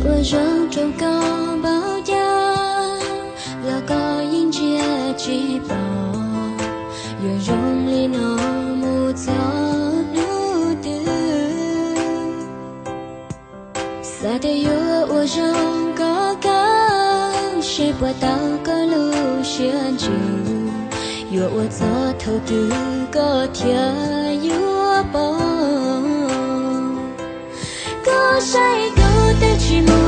Ua zoo rau koj npaum cas los koj yeej ntsia tsis pom. Yuav zoo li no mus txog hnub twg? Xav tias yuav ua zoo koj kawg, seb puas tau koj lub siab ntsws. Yuav ua txog thaum twg koj thiaj yuav pom? Koj saib kuv twb tsis mus